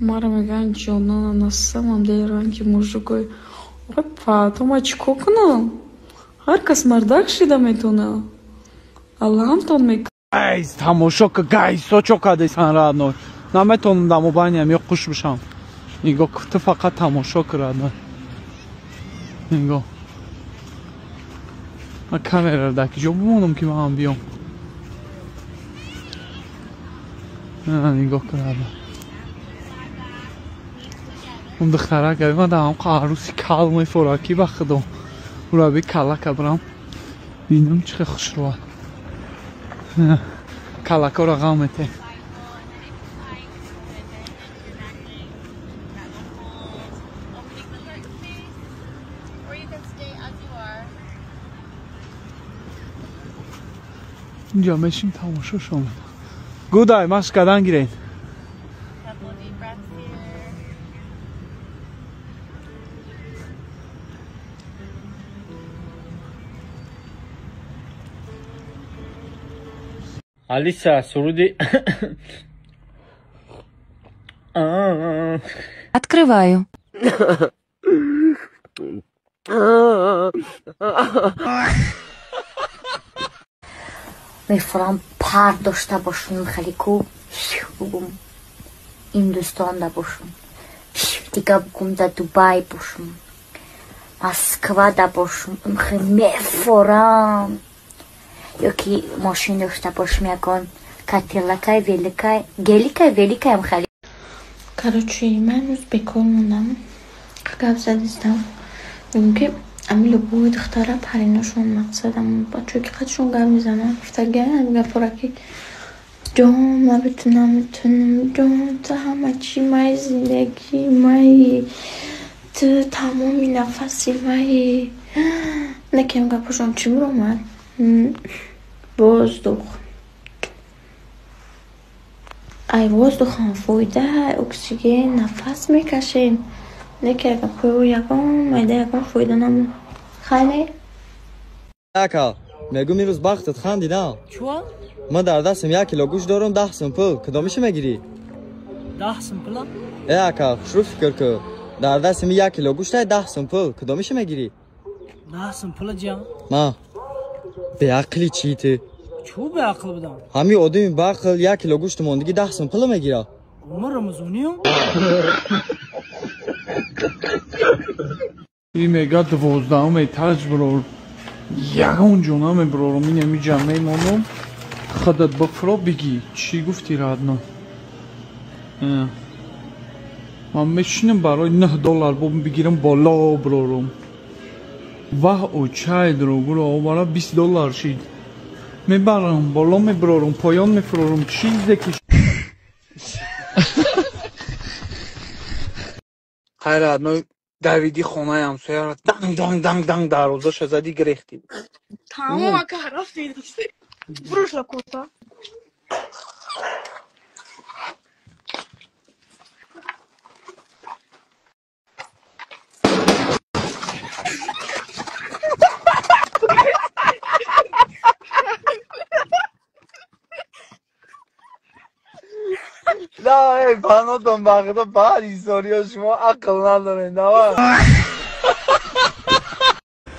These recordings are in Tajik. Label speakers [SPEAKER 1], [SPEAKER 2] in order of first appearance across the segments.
[SPEAKER 1] Маро мегӯянд ҷонона, на самом деле ранги мужикой. Ой, потом ма чӣ кор кунам? Ҳар кас мардак шида метавона. Алламтон мекунад.
[SPEAKER 2] Гайз, тамошо ка, гайзо чо кардесан родной. Наметавонам дар мобайниам ё қуш бишам. Нигоҳ, ту фақат тамошо ку родной. Нигоҳ. Ман камераро дар ки ҷо бимонам ки ман биём. Нигоҳ ку родной. Он духтарак ман дар ҳамқа арӯси кал мефорад ки ба худо. Ура би калака бирам. Бинам чӣ хел хушрӯад. Калакаро ғам мете. Инҷа мешим тамошо шом. Гудай, машқ кардан гиред.
[SPEAKER 3] Алиса, суруди.
[SPEAKER 4] Открываю.
[SPEAKER 5] Мефорам пар дошта бошум, хеле ку бугум Ҳиндустонда бошум, дига бугум да Дубай бошум, Москвада бошум, мефорам. Ё ки мошин дошта бошум, ягон кателакай, великай, геликай, великаям хеле.
[SPEAKER 6] Короче, ман имрӯз бекор мондам, гап задистам. Мегӯм ки ами любой духтара париношон мақсадам бачаҳое ки қадшон гап мезананд, гуфтагиам ами гапҳоро ки ҷон ман битунам метунам, ҷон ту ҳама чи майи зиндагии майи, ту тамоми нафаси майи. Лекин гапҳошон чӣ буромад? Воздух. Ай воздух ҳам фоида, оксиген, нафас мекашем. Лекин гапҳои ӯ ягон майда ягон фоида намод. Хай не?
[SPEAKER 7] Ака, мегӯм имрӯз бахтат хандидам.
[SPEAKER 8] Чуа?
[SPEAKER 7] Ман дар дастам як кило гӯшт дорам, 10 сум пул. Кадомиша мегирӣ?
[SPEAKER 8] 10 сум пула?
[SPEAKER 7] Э ака, хушрӯ фикр кун. Дар дастам як кило гӯшт, 10 сум пул. Кадомиша мегирӣ?
[SPEAKER 8] 10 сум пула ҷа?
[SPEAKER 7] Ма. Беақли чӣ ту?
[SPEAKER 8] Чӯ беақл будам?
[SPEAKER 7] Ҳамин одами баақл як кило гӯшти мондагӣ 10 сум пула мегирад.
[SPEAKER 8] Ман рамазониям?
[SPEAKER 2] Ин мега 12 этаж бирор. Ягон ҷо намебирорам, ин ҳамиҷа мемонам. Худат бифро бигӣ. Чӣ гуфтӣ родной? Ман мешинам барои $9 бо бигирам боло бирорам. Ваҳ очай дурогуро овара $20 шид. Мебарам, боло мебирорам, поён мефурорам, чизе ки
[SPEAKER 9] Хайр родной, давиди хонаи ҳамсояро данг данг данг данг дарвозаша зади гирехтӣ.
[SPEAKER 10] Тамом ака, рафти. Бурушла кота.
[SPEAKER 9] Не, панотон бахто баъд историё шумо ақл надоред, давай.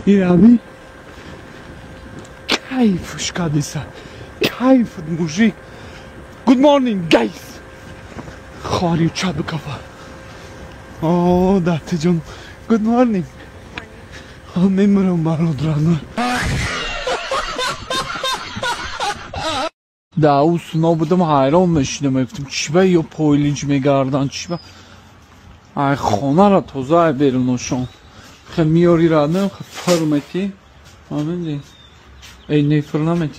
[SPEAKER 2] Ираби кайфш кадиса. Кайф, мужик. Good morning, guys. Хори чат бикафа. О, дати ҷон. Good morning. Мемирам бародарона. Да ӯ суно будам ҳайрон мешидам, мегуфтам чӣ ба ё пойлинч мегарданд, чӣ ба ай хонаро тоза ай беруношон. Хе миёри раднам, хе фир мети. Фаҳмидӣ? Эй не фир намети.